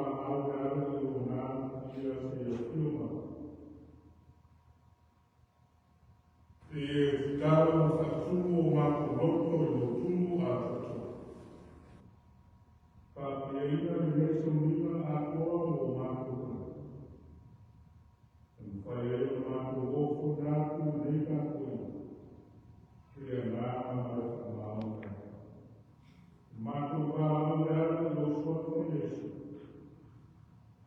valaau e ala i le auaunaga paia seia afio mai. E ou te tatalo ma faatumu o matou loto i lou tumu atoatoa. Faapiaina lenei tauniga atoa mo matou tagata. E mafai ai ona matou ofoina atu i lenei tapuaiga i le agaga ma le faamaoni atoa. Matou valaau e ala i lou suafa Iesu.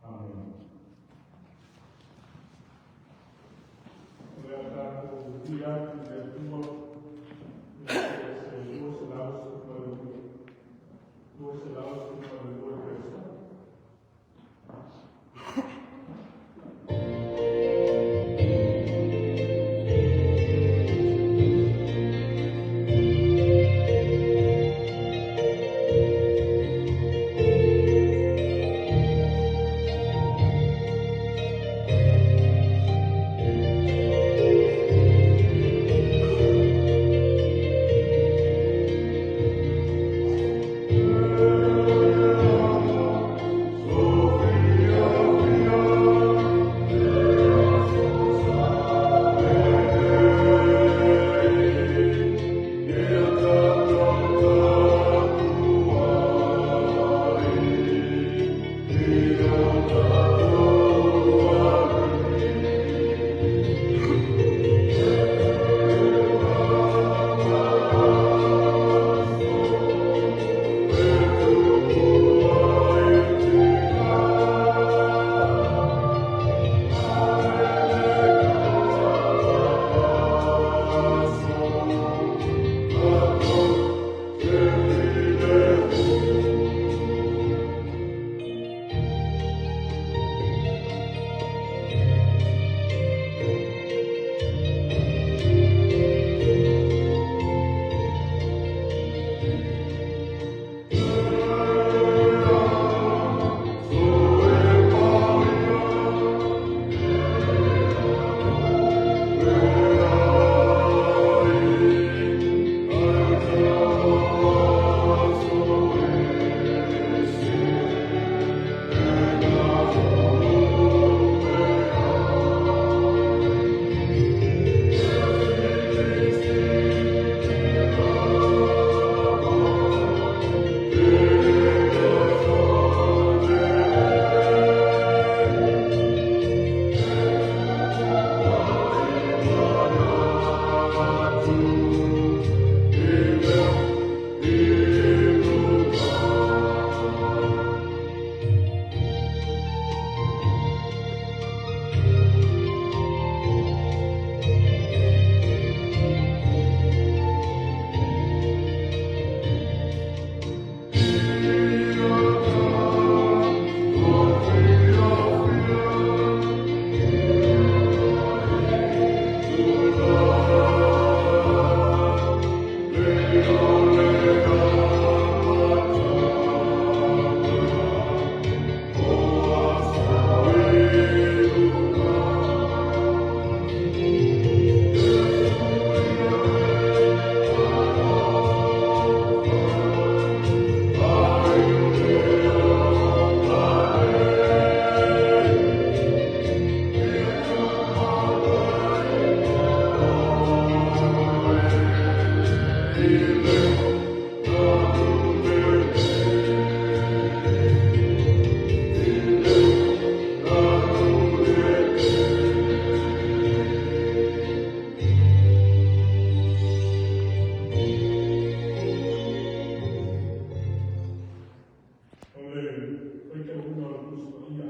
Amene. O le a tatou viia atu i le Atua i le se 212, 212 perisami. O le faitauina o le Tusi Paia.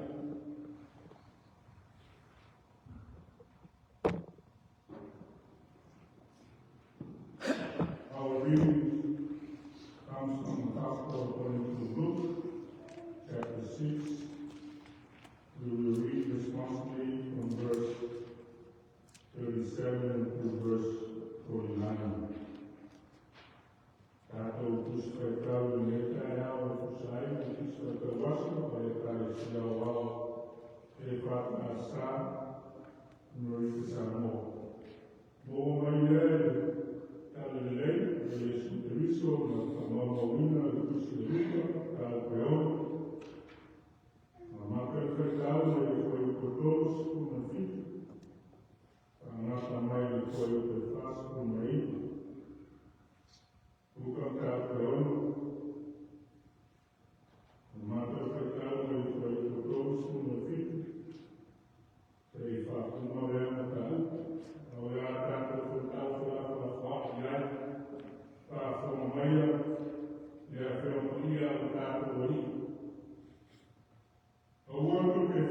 Our reading comes from the Gospel according to Luke, chapter 6. We will read responsively from verse 37 to verse 49. Tatou Tusi Faitau i lenei taeao e tusa ai ma Tusi Faitau Aso a le Ekalesia Aoao EFKS Amerika Samoa. Maua mai lea i le Tala Lelei o Iesu Keriso na faamaumauina e le Tusi a Luka, mataupu e 6.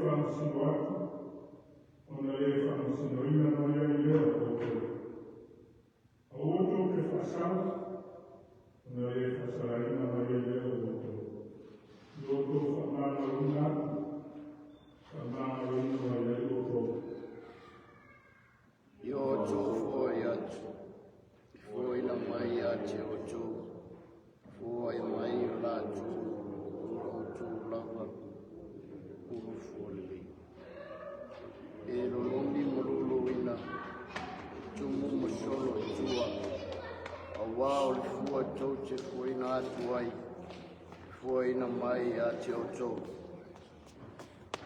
faamasino atu, ona le faamasinoina mai ai lea o outou. Aua tou te faasala, ona le faasalaina mai ai lea o outou. I lo outou faamagaloina atu, faamagaloina mai ai outou. I o outou foai atu, e foaina mai ia te outou, foai mai o latou o lo outou lava ulufua lelei. E lolomi ma luluina, tumu ma solo i tua, auā o le fua tou te fuaina atu ai, e fuaina mai ia te outou.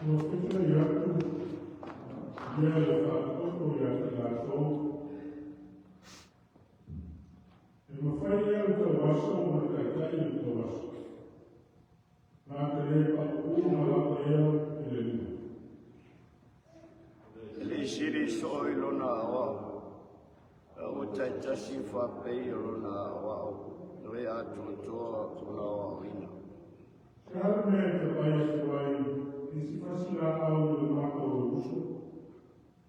Ua fetalai atu ia le faatoto ia te latou. E mafai ea le tauaso ona taitai i le tauaso? Na te le paupū ma lava ea i le luma. E le sili soo i lona aoao, a ua taitasi faapei o lona aoao, le atoatoa ona aoaoina. Se a le mea e te vaai atu ai i si fasilaau i le mata o lou uso,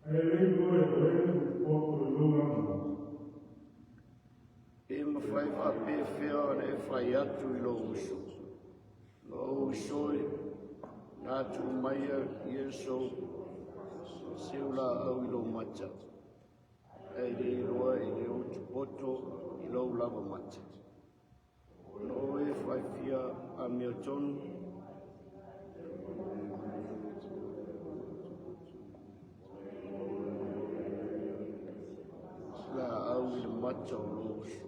ae le iloa e oe le poto i lou lava mata? E mafai faapefea ona e fai atu i lou uso, lou uso e, na tuu maia ia seu laau i lou mata, ae le iloa i le utu poto i lou lava mata. Ona oe faifia amiotonu laau i le mata o lou uso.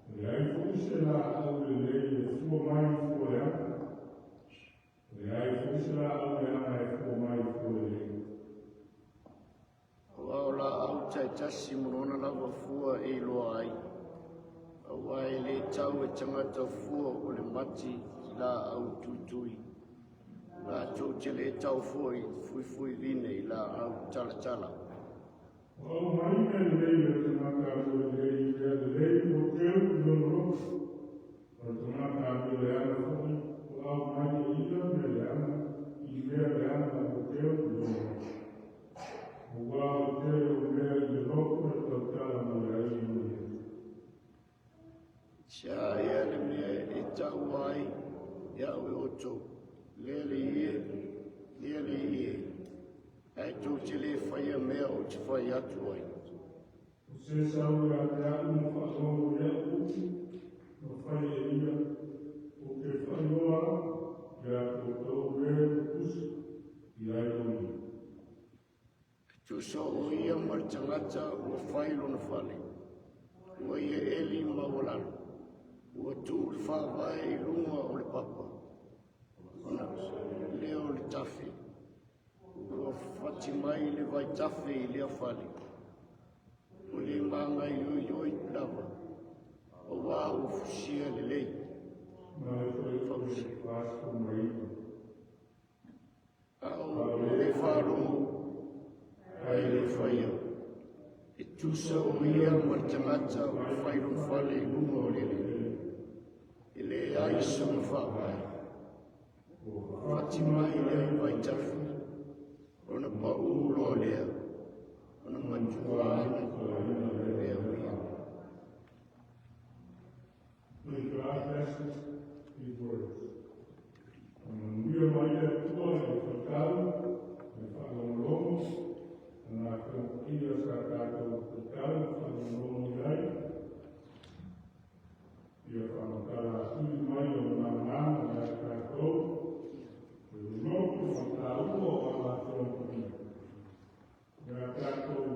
E leai foi se laau lelei e fua mai i fua leaga. E leai foi se laau leaga e fua mai i fua lelei. Aua o laau taitasi ma lona lava fua e iloa ai. Auā e le tau e tagata fua o le mati i laau tuitui. Latou te le tau foi fuifuivine i laau talatala. Ua aumai mea lelei a le tagata amio lelei i mea lelei ua teu i lona loto. O le tagata amio leaga foi ua aumai e ia mea leaga i mea leaga ua teu i lona loto. Auā o le tele o mea i le loto e tautala mai ai lona loto. Se a ea le mea e taua ai e au e outou, le Alii e, le Alii e, ae tou te le faia mea ou te fai atu ai. O se sau ia te au ma faalogo i au upu, ma fai e ia, ou te faailoa ia te outou le ua tusa i ai o ia. E tusa o ia ma le tagata ua fai lona fale, ua ia eli maualalo, ua tuu le faavae i luga o le papa, ona lea o le tafe, ua fati mai le vaitafe i lea fale, ua le magaioioi lava, auā ua fusia lelei. Ma le fuaiupu 49. A o le faalogo ae le faia, e tusa o ia ma le tagata ua fai lona fale i luga o le eleele, e leai sona faavae. Fati mai le vaitafe, ona paū loa lea, ona matua lea o ia. May God bless these words. Manuia mai le Atua i le faitau, le faalogologo, na afioga sa tatou faitau ma faalogologo i ai. Ia faamatala atili mai o le mana ia tatou, le loto ma taua o ala afioga. Ia tatou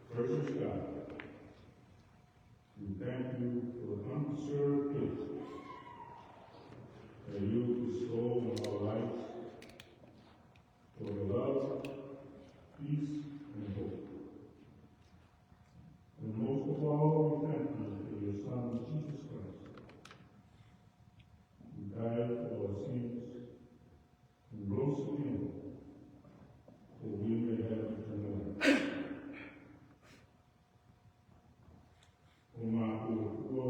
Gracious God, we thank you for the undeserved gift that you bestow on our lives, for the love, peace, and hope. And most of all, we thank you for your Son, Jesus Christ, who died for our sins and rose again, that we may have eternal life. O matou Atua,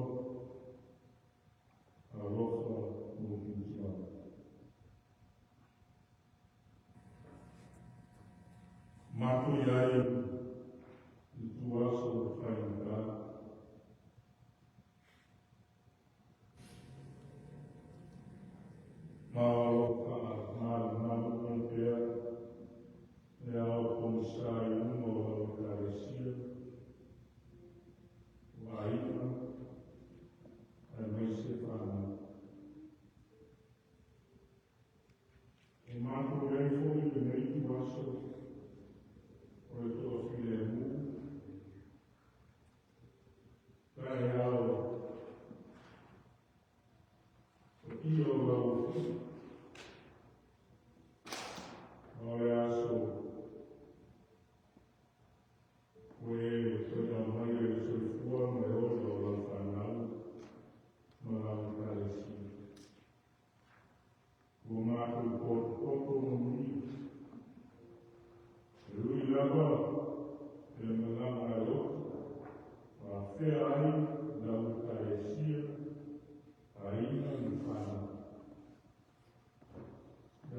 alofa mo ki. Matou iai i ituaso faigata. Ma o lo o faamalumalu mai pea le ao pogisa i luga o lau Ekalesia, o aiga, aemaise fanau. O matou iai foi i lenei ituaso o le toafilemu, taeao paia o Lauofia, ma o le aso ua e toe aumaia i le soifua ma le ola o lau fanau ma lau Ekalesia. Ua matou potopoto manuia. E ui lava i le malaga a lotu, ma afea ai lau Ekalesia, aiga ma fanau.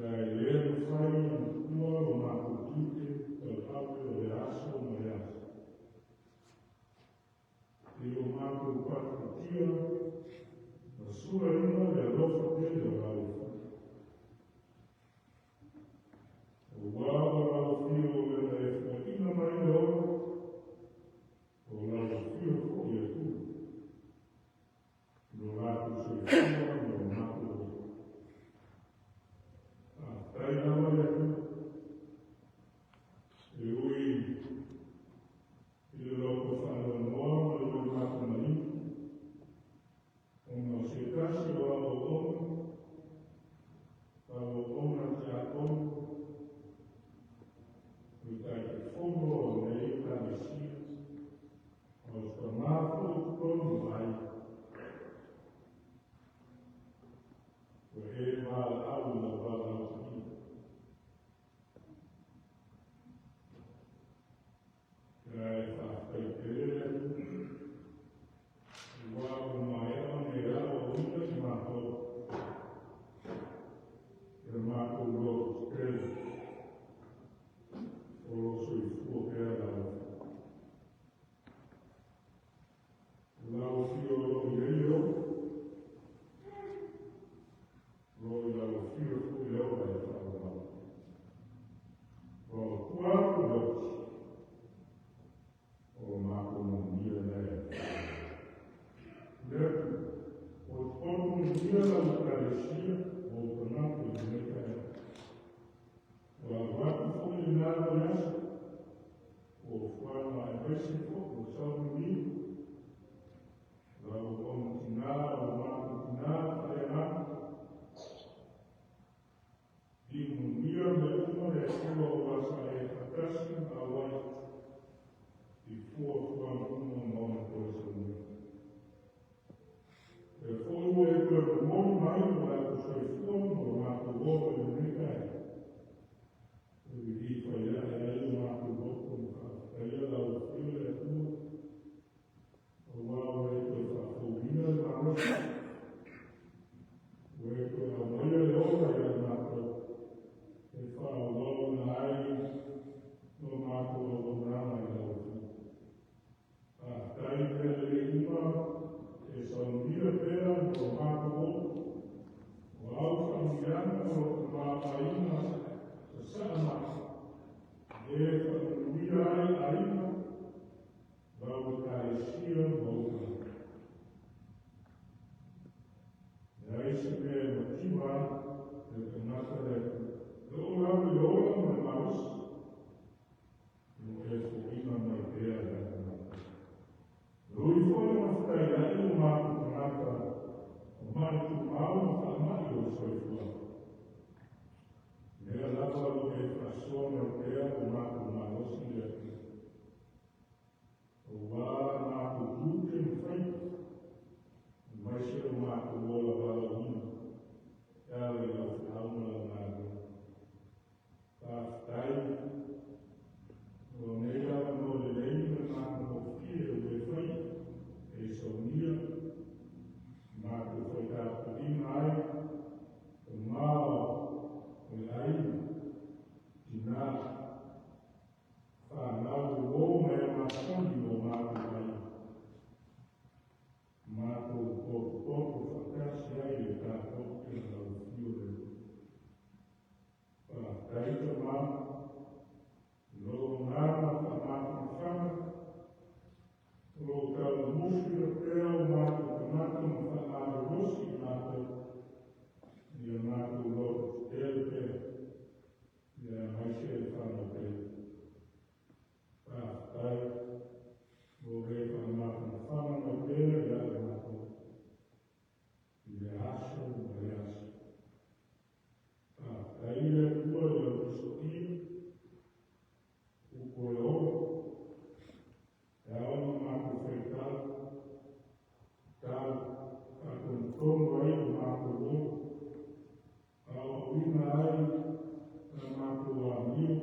Ae le mafai ona tuua lo matou tiute tauave o le aso ma le aso. I o matou patipatia ma sulaina le alofa tele o lau Afioga. Auā o lau afio le na e foaina mai le ola, o lau afio foi e Atua, i lo latou soifua ma lo matou ola. Faafetai lava le Atua, e ui i le loto faanoanoa ma le loimata maliu, ona o se tasi o au auauna, lau auauna tiakono, o le Taitaifono o lenei Ekalesia, ma o se tamā foi i totonu o aiga. Ua e valaau i lau valaau paia. Ae faafetai tele le Atua, auā ua maea ona e aoaoina i matou, i le matou lototetele, o lo o soifua pea lau Afioga. O lau afio o lo o i ai le ola, o lo o i lau afio foi le Ua e toe aumaia le ola ia i matou, e faaauauina ai lo matou auaunaga i lau Afioga. Faafetai i mea lelei uma e saunia pea mo lo matou ola. O au faamanuiaga o lou tamaoaiga sasaa mai, e faamanuia ai aiga, lau Ekalesia ma ou tagata. Leai se mea e mativa ai le tagata le Atua, e oo lava i le ola ma le malosi, o lo o e foaiina mai pea ia i matou. E ui foi ina fetaiai o matou tagata o ma'i tumau ma faamai o le soifuaga, lea lava o lo o e faasoa mai pea lo matou malosi le Atua. Auā matou tiute ma faiva, aemaise lo matou ola valaauina e ala i lau feau ma lau galuega. Faafetai mo nei avanoa lelei ma le matagofie ua e faia e saunia matou faitapuaiga ai tama o le aiga, tinā, fanau, uō ma e masani o matou aiga. Matou potopoto faatasi ai le tatou i lau afio le Atua. Faafetai Tama, i lou agaga faamafanafana, o lou taumamufina pea o matou tagata ma faamalolosi i matou, ia matou loto tetele pea, ia aemaise le fanau pele. Faafetai mo le faamafanafana mai pea ia i matou i le aso ma le aso. Faafetai le Atua i lau Tusi Paia, upu o le ola, e ao ona matou faitau, tau, faatonutonu ai lo matou ola, aoaoina ai la matou amio,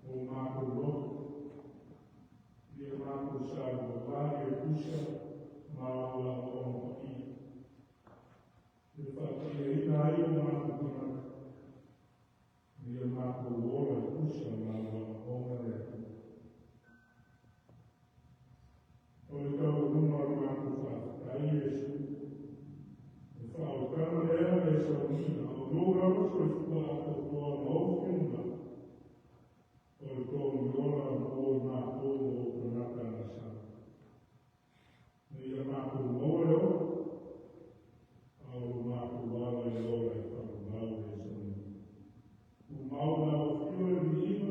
o matou loto, ia matou saluavale e tusa ma au aoaoga paia. E faapaiaina ai o matou tagata, ia matou ola e tusa ma au aoaoga le Atua. O le taualuga o le matou faafetai Iesu, o le faaolataga lea ua e saunia, o lou lava soifua atoatoa ma ou finagalo, o le togi ola mo i matou o ou tagata agasala. Na ia matou maua le ola, a o lo matou ala i le ola e faavavau e saunia. Tumau lau afio le viiga,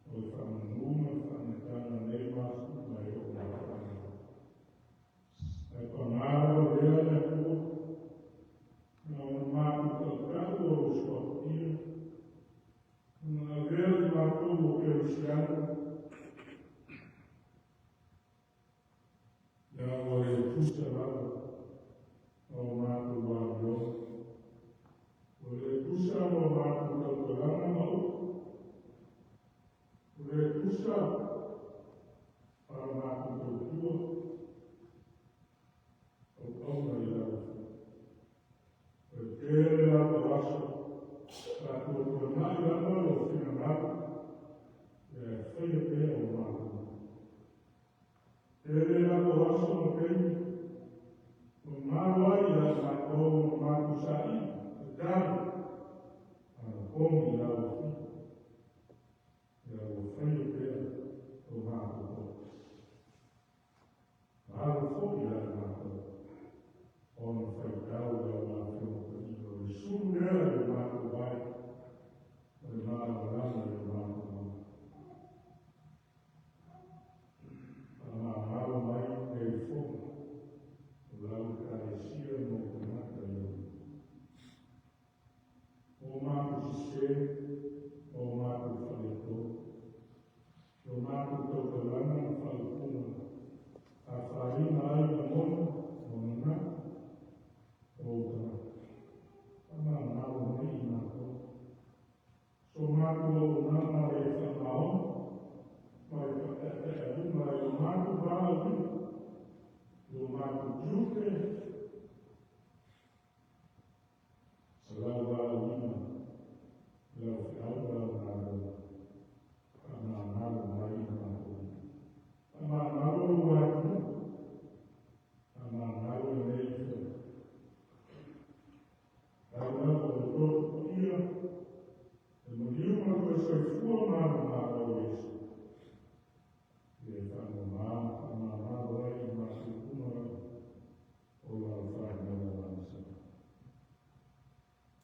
o le faamanu ma le faaneetaga nei masina e oo mai faavavau. Ae pagā lava lea le Atua, na ona matou tautau o lou suafa paia, ona avea i matou o kerisiano, ia ua le tusa lava ma o matou amioga, ua le tusa ma o matou tautalaga ma upu, ua le tusa ma la matou tautua auauna i lau Afioga. O le tele lava o aso, faatuatuanai lava lou finagalo, ia e faia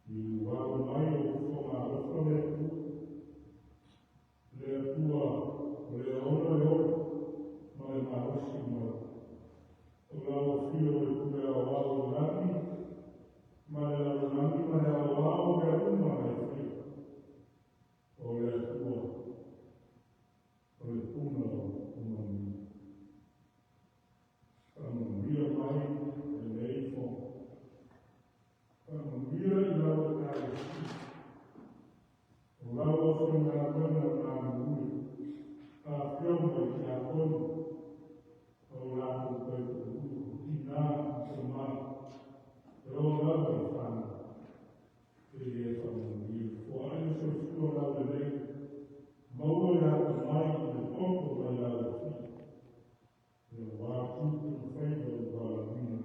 Liuao mai o fofoga alofa le Atua, le Atua o le ola le ola ma le malosi ma o lau afio o le pule aoao i lagi ma le lalolagi ma le aoao mea uma e fia. O le Atua o le puna o manuia. Faamanuia mai lenei fono. Faamanuia i lau Ekalesia. O lau aufaigaluega galulue, afioga i tiakono, o latou taitoalua, o tinā ma tamā, e oo lava i fanau. E e faamanuia. Foai le soifua laulelei, maua le atamai i le poto mai lau afio. Ia aua tiute ma faiva i valaauina.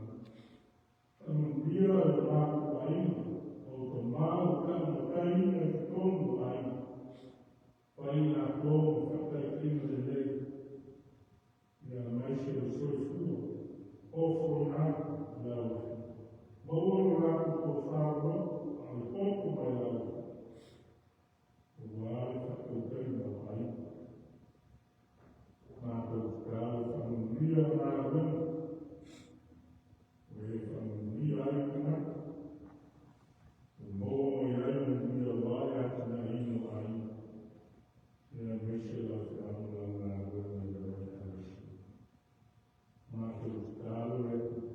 Faamanuia i o matou aiga, o tamā ua taumataiina i totonu o aiga. Fai latou ma faataitaiga lelei. Ia aemaise o le soifua, ofoina atu i lau afio. Maua lo latou tofa loloto a o le poto mai lau afio. Aua le faatautaiga o aiga. Matou tatalo faamanuia galuega. O e faamanuia ai tagata. Ua maua mai ai manuia aua le atinaeina o aiga. Ia aemaise lau feau ma lau galuega i lau Ekalesia. Matou tatalo le Atua.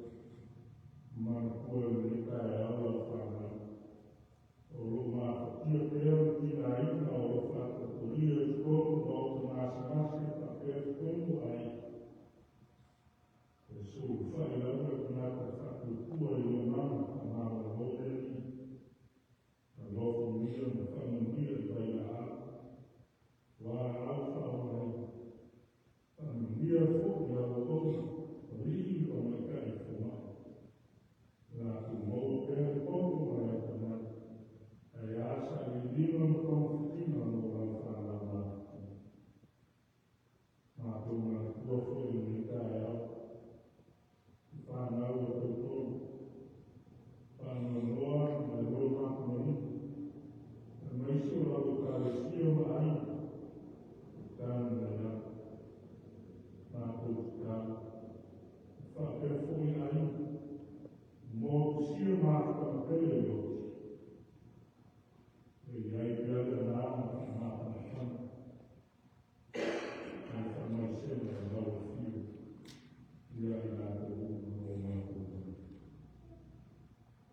Manatua i lenei taeao lau fanau. O lo o mafatia pea ma tigaina o lo o faatautolia i totonu o maota gasegase faapea totonu o aiga. E sulufai lava le tagata faatuatua i lou agaga faamalolo le Alii. Alofagia ma faamanuia i vailaau, laau faaolaina. Faamanuia foi i au auauna, alii ma tamaitai fomai. Latou maua pea le poto ma le atamai. Ae a sailiiliga ma togafitiga mo lau fanau mafatia. Matou manatua foi i lenei taeao, i fanau e tolotolo, faanoanoa ma le lolomatua, aemaise o lau Ekalesia ma aiga, e tagi mai ai. Matou tatalo, faapea foi aiga, motusia mafutaga tele i oti. E i ai pea le agaga faamafanafana, ma le faamaisega i lau afio, ia i latou uma o matou mai.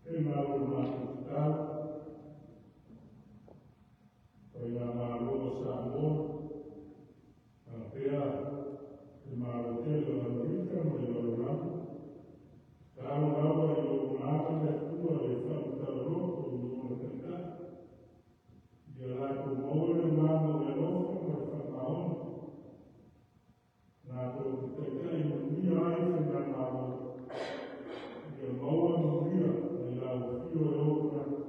E malo matou tatalo, Faigamalo o Samoa, faapea le Malo tele o Amerika ma le lalolagi, tatalo lava i lou agaga le Atua e faamatala-loto i ona taitai. Ia latou maua le agaga o le alofa ma le faamaoni. Latou te taitai manuia ai faigamalo. Ia maua manuia mai lau afio e o tagata.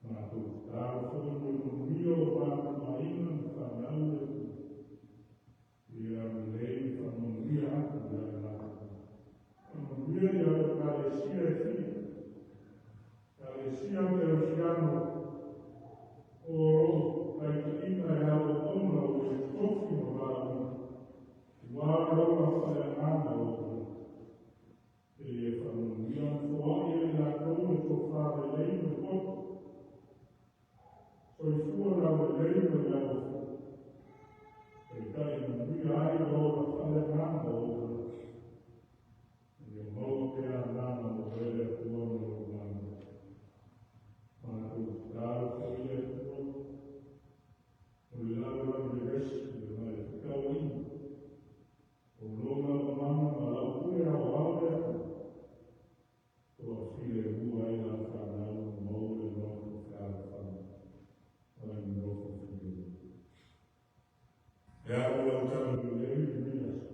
Matou tatalo foi mo le manuia o matou aiga ma fanau le Atua. Ia agalelei ma faamanuia atu ia i latou. Faamanuia i au Ekalesia e fia. Ekalesia Kerisiano o lo o taitaiina e au auauna ua e tofi ma valaauina. Aua le ola faaleagaga o tagata. E e faamanuia ma foai e i latou le tofa lelei ma le poto. Soifua laulelei mai lau afio. Taitai manuia ai le ola faaleagaga o tagata. Ia maua pea agaga o oe le Atua ma lou malo. Matou tatalo foi le Atua, o le lalolagi vevesi ma le fetauaiga. O lou lava mana ma lau pule aoao le Atua. Toafilemu ai lau fanau ma maua le nofo fealofani ma le nofo filemu. E ao lau talalelei lenei aso.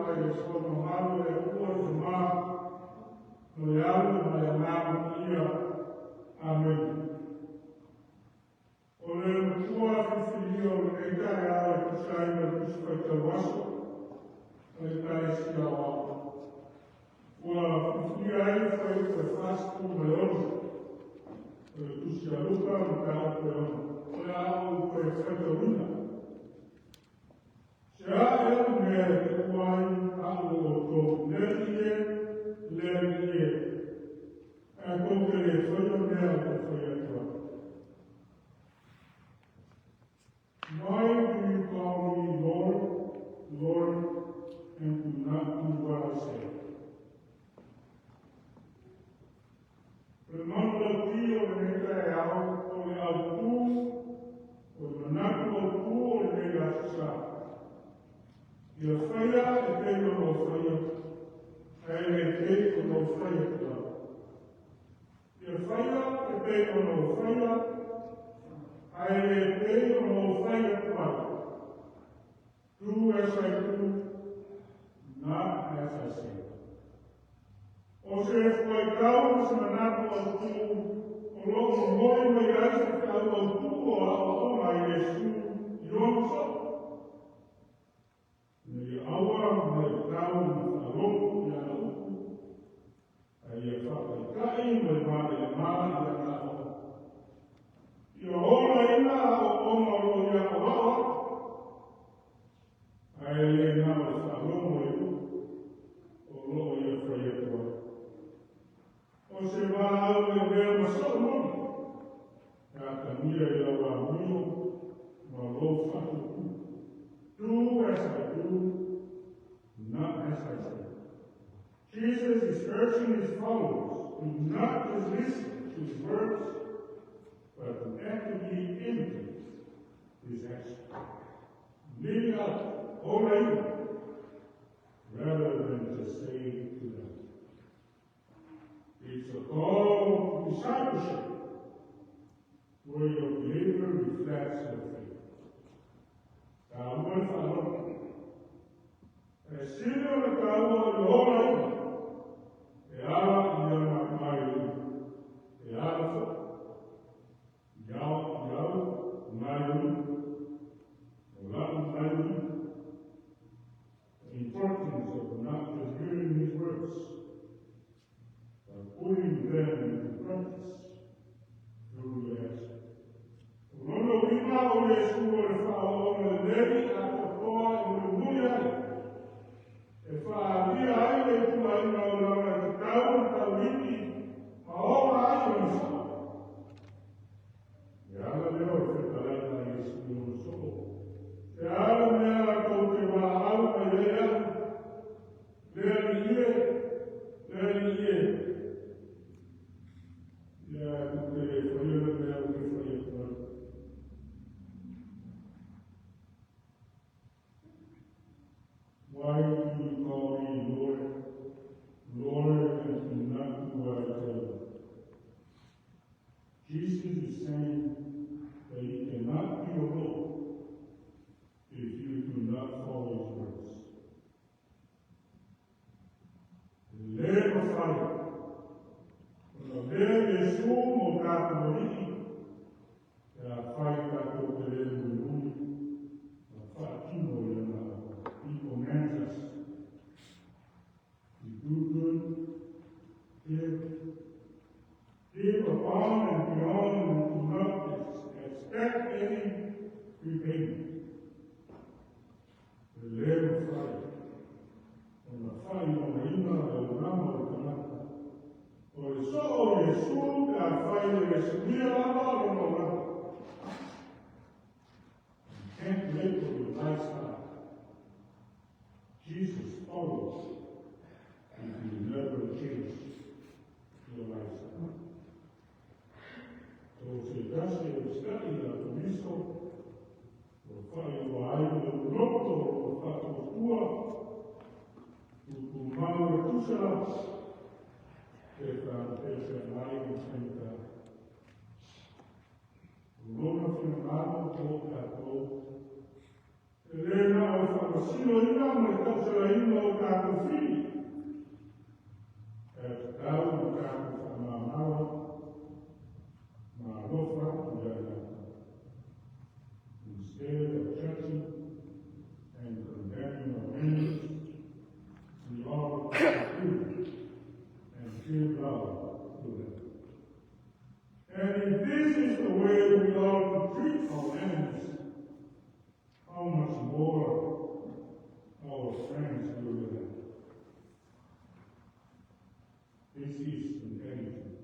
lava i le soa mamalu e Atua le Tama, ma le Alo ma le Agaga Paia. Amene. O le matua filifilia o lenei taeao e tusa ai ma le Tusi Faitau Aso a le Ekalesia Aoao, ua filifilia ai le fuaiupu e 46 o le Tusi a Luka, mataupu e 6. O le a ou toe faitauina. Se a ea le mea e taua ai au e outou, Le Alii e, le Alii e, ae tou te le faia mea ou te fai atu ai? Why do you call me Lord, Lord, and do not do what I say? O le manulauti o lenei taeao o le autū, o le manatu autū o lenei Aso Sa. Ia faia e pei ona ou faia, ae le pei ona ou fai atu ai. Ia faia e pei ona ou faia, ae le pei ona ou fai atu ai. Do as I do, not as I say. O se fuaitau ma se manatu autū o lo o momoli mai ai se feau autū o aoaoga a Iesu i ona soo. Ina ia aua ne i tau ina faalogo i ana upu, ae ia faataitai ma le maelema i ana aoaoga. Ia olaina aoaoga o lo o ia aoao atu, ae le na o le faalogo i upu o lo o ia fai atu ai. O se valaau lelea ma soo moni, e atagia i lau amio ma lou faatuatua. Do as I do, not as I say. Jesus is urging his followers to not just listen to his words, but to actively imitate his actions. Live it out, olaina, rather than just say to them. It's a call to discipleship, where your behavior reflects your faith. Taua le faalogo. E sili o le taua o le olaina, e ala i ana gaoioiga. E ala foi. I au, i au, gaoioiga. O lau gaoioiga. The importance of not just hearing his words, but putting them into practice through your action. O lona uiga o Iesu o le faaoaoga lelei atoatoa e mulimuli ai. E faaalia ai le ituaiga olaga e tatau ona tauivi ma ola ai ona soo. E ala lea o le fetalaiga a Iesu i ona soo. Se a le mea tou te valaau mai ai au, Le Alii e, le Alii e, ia ae tou te le faia le mea ou te fai atu ai. Why do you call me Lord, Lord, and do not do what I tell you? Jesus is saying that you cannot be a Lord if you do not follow his words. Le mafai ona avea Iesu ma o tatou Alii pe afai tatou te le mulimuli ma faatino i ana aoaoga. He commands us to do good, give, give above and beyond, and do not expect any repayment. E le mafai ona faaigoaina le olaga o le tagata o le soo o Iesu pe afai e le suia lava lona olaga. You can't label your lifestyle Jesus follows if you never change your lifestyle. So se tasi e usitai ia Keriso, ua faailoa ai lou loto o lou faatuatua, tutumau e tusa lava, pe faafeafeagai ma faigata. O lona finagalo mo tatou, e le na o le faamasinoga. Faamasinoina ma le tausalaina o tatou fili. E tatau ona tatou faamamalo ma alofa atu ia i latou. Instead of judging and condemning our enemies, we ought to forgive and give love to them. And if this is the way we ought to treat our enemies, how much more our friends will we have? This is an attitude,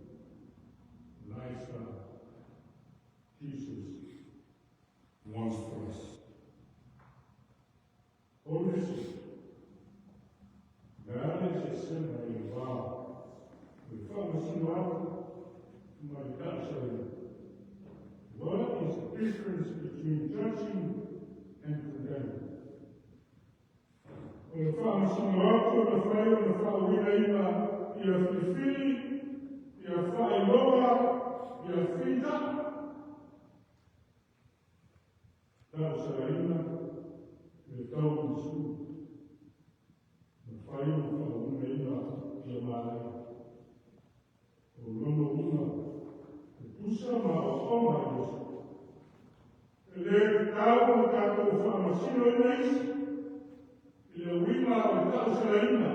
lifestyle Jesus wants for us. Holistic. Le a se sema i le va o le faamasino atu ma le tausalaina? What is the difference between judging and condemning? O le faamasino atu e mafai ona faauigaina ia filifili, ia faailoga, ia fita. Tausalaina le taumasu. Mafai ona faauigaina ia malaia. O lona uiga, e tusa ma aoaoga a Iesu. E le tatau ona tatou faamasinoina isi i le uiga o le tausalaina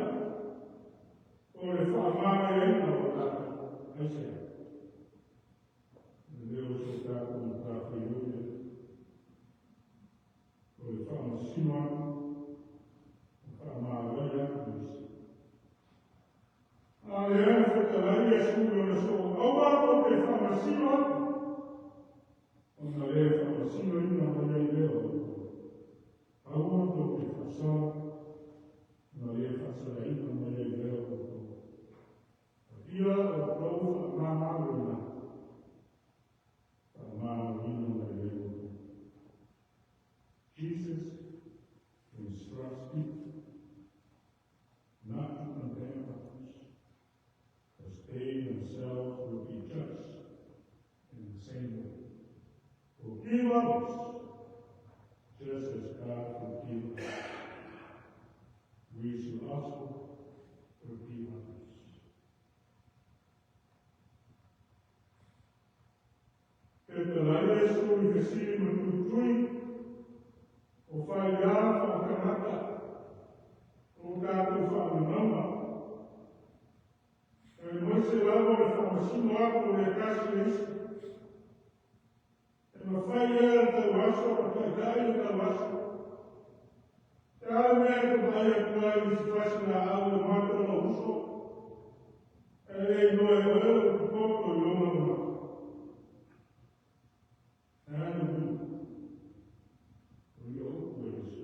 o le faamagaiaina o tatou. Aisea? E le o se tatou matafaioi lea. O le faamasino atu, ma faamalaia atu isi. A lea na fetalai Iesu i lona soo, aua tou te faamasino atu, ona le faamasinoina mai ai lea o outou. Aua tou te faasala, ona le faasalaina mai ai lea o outou. Ia outou faamagaloina, faamagaloina mai ai outou. Jesus instructs people not to condemn others, as they themselves will be judged in the same way. Forgive others, just as God forgives us. We should also forgive others. Fetalai Iesu i fesili ma tuitui, o faia faakanaka, o tatou faamamaga. Aemaise lava le faamasino atu o le tasi le isi. E mafai ea le tauaso ma taitai le tauaso. E a le mea e te vaai atu ai i si fasilaau e mata lou uso, e le iloa e oe o poto i lona luma. E a le uiga o ia upu e Iesu?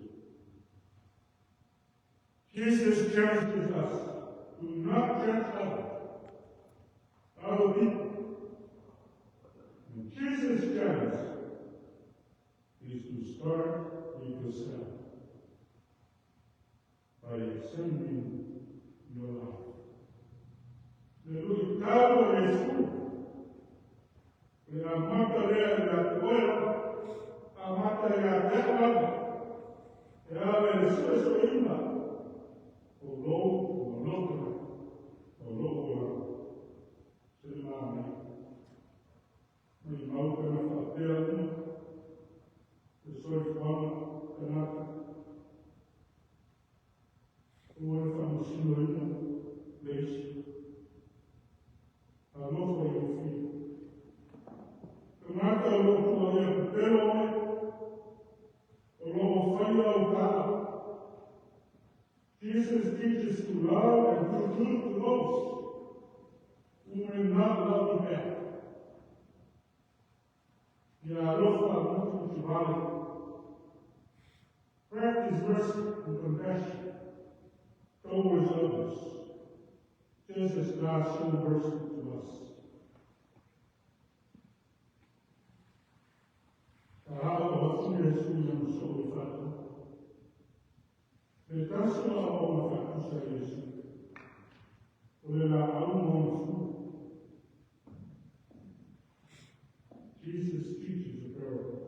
Jesus challenges us to not judge other people. And Jesus' challenge is to start with yourself by examining your life. Le luitau o Iesu, le amata lea i la tuela, amata ia te au lava, e ala i le suesueina o lou maloto o lou olaga. Se manaia. Maimau pe na faapea uma le soifuaga tagata. Ua le faamasinoina le isi. Alofa i ou fili. Tagata o loo tuuaia pepelo oe, o loo faia au ta'a. Jesus teaches to love and do good to those who may not love you back. Ia alofa mutimutivale. Practice mercy and compassion towards others, just as God showed mercy to us. Taao o atu Iesu i lona soo i faatoaga. Le tasi o aoaoga faatusa a Iesu, o le laau ma ona fua. Jesus teaches a parable,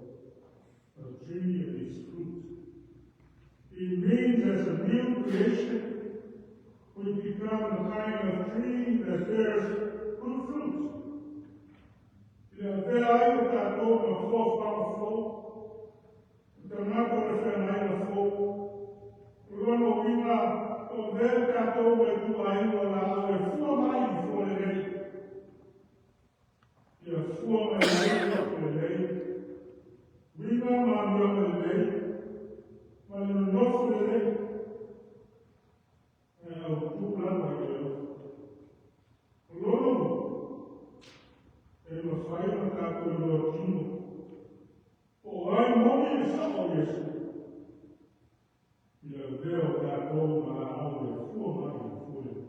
a tree and its fruit. a new creation. We become the kind of tree that bears good fruit. I le avea ai o tatou ma fofaga fou, o tagata o le feagaiga fou. O lona uiga, o avea tatou ma ituaiga o laau e fua mai i fua lelei. Ia fua mai ai loto lelei, uiga ma amioga lelei, ma le nonofo lelei, ae autū lava i le alofa. O lona uiga, e mafai ona tatou iloa tino po o ai moni le sao o Iesu i le avea o tatou ma laau e fua mai i fua lelei.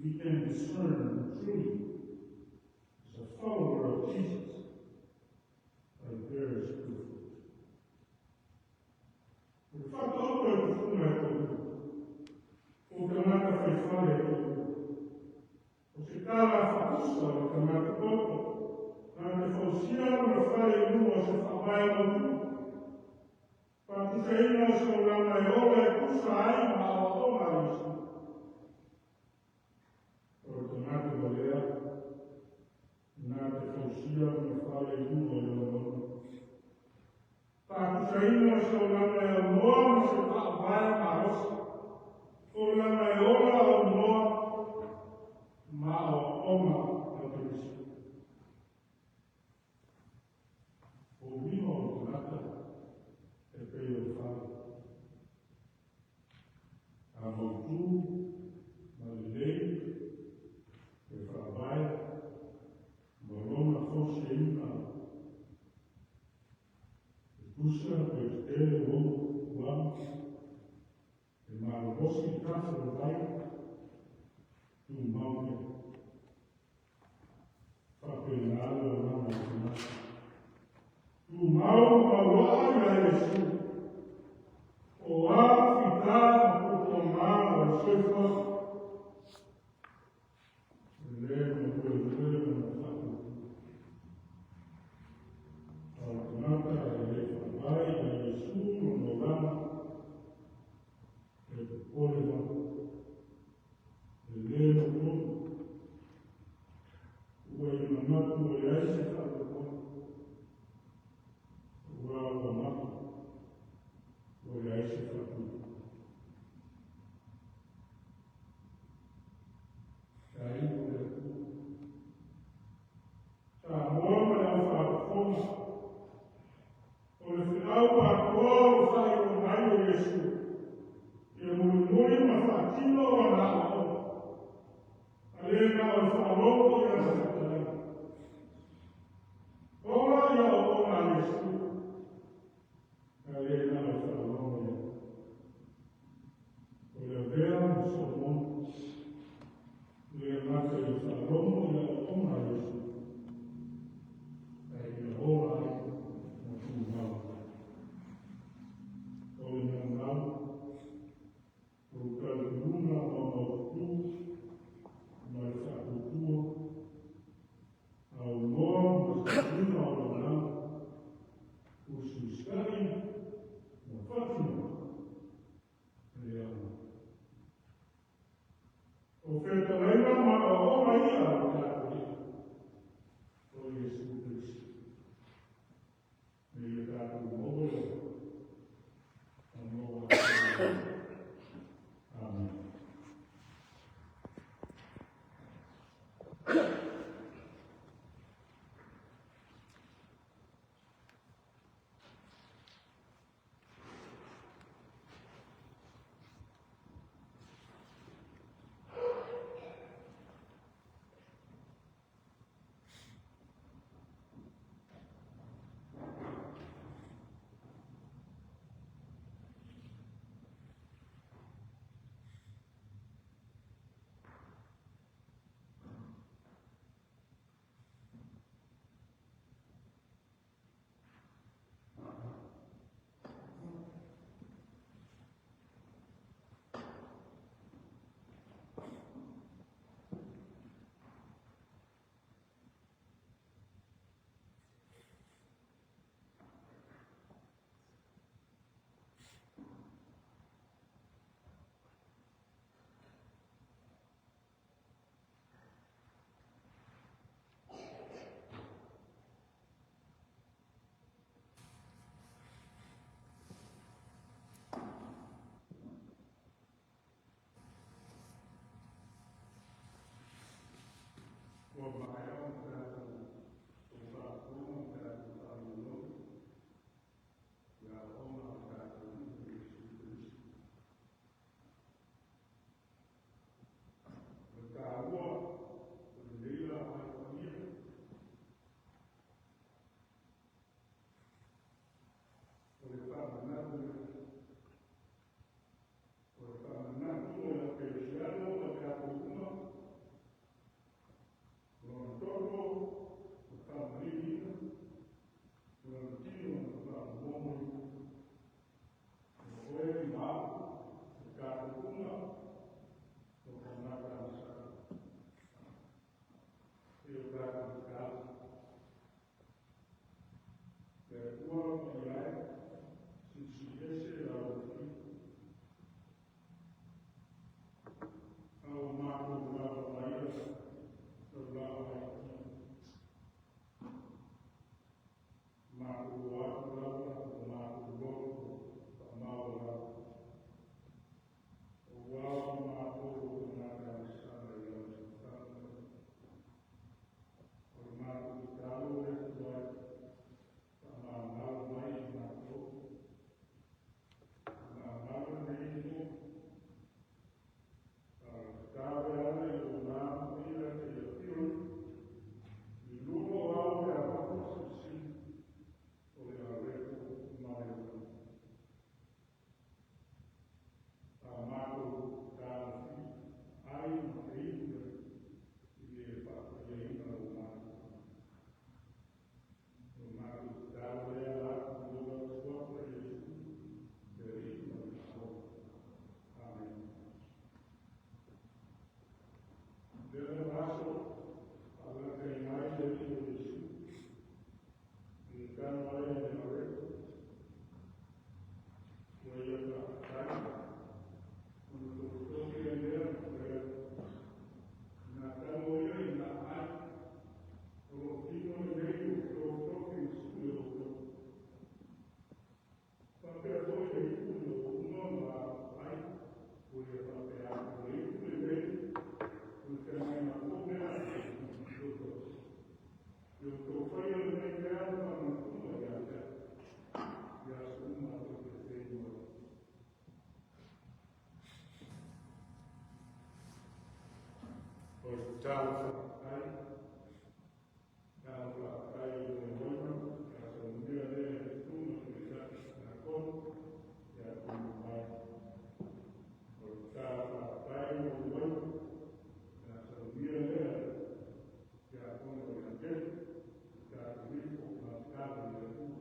We can discern who truly is a follower of Jesus by bears good fruit. O le faataoto e tufuga e tolu, o tagata faifale e tolu, o se tala faapusa o le tagata poto, na te fausia lona fale i luga o se faavae mautu. Faatusaina o se olaga e ola e tusa ai ma aoaoga a Iesu. O le tagata valea, na te fausia lona fale i luga o le ogaoga. Faatusaina o se olaga e aunoa ma se faavae malosi. Olaga e ola aunoa ma aoaoga a Keriso. O uiga o le tagata e pei o le fale. A mautu ma lelei le faavae ma lona fausiaina e tusa pe tetele ou uamu, e malolosi i tafa o le vai, tumau pea. Faapena le olaga o le tagata. Tumau ma mauaa ia Iesu. O a fitā ma puapuaga o le soifuaga. E le maluelue lona faatuatua. A o le tagata e le faavae ia Iesu lona olaga, e popole lava, e le mautonu, ua ia manatu e leai se faamoemoe, aua ua mate, ua leai se faatuatua. E aiga o le Atua, Samoa ma le aufaafofoga, o le feau atoa o le faailoa mai o Iesu, ia mulimuli ma faatino ana aoaoga, a le na o le faalogo i ana fetalaiga. Ola i aoaoga a Iesu, a le na o le faalogo i ai. O le avea ma Solomona, le gata i le faalogo i aoaoga a Iesu, ae ia ola ai ma tumau. O le naunau, o le talitonuga maumaututu ma le faatuatua, aunoa ma le sailiga o le olaga, usiusitai ma faatinoga le aoga. O fetalaiga ma aoaoga ia a lo tatou Alii, o Iesu Keriso. Ina ia tatou maua le alofa ma maua atoa. Amen. Tatalo faafetai. Tatalo faafetai i le moega, ia saunia lea e le Susuga Tamaitai Tiakono ia tuuina mai. O le tatalo faafetai mo le uaina, ia saunia lea e Tiakono ia Kefu, tatou ifo ma tatalo i le Atua.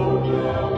O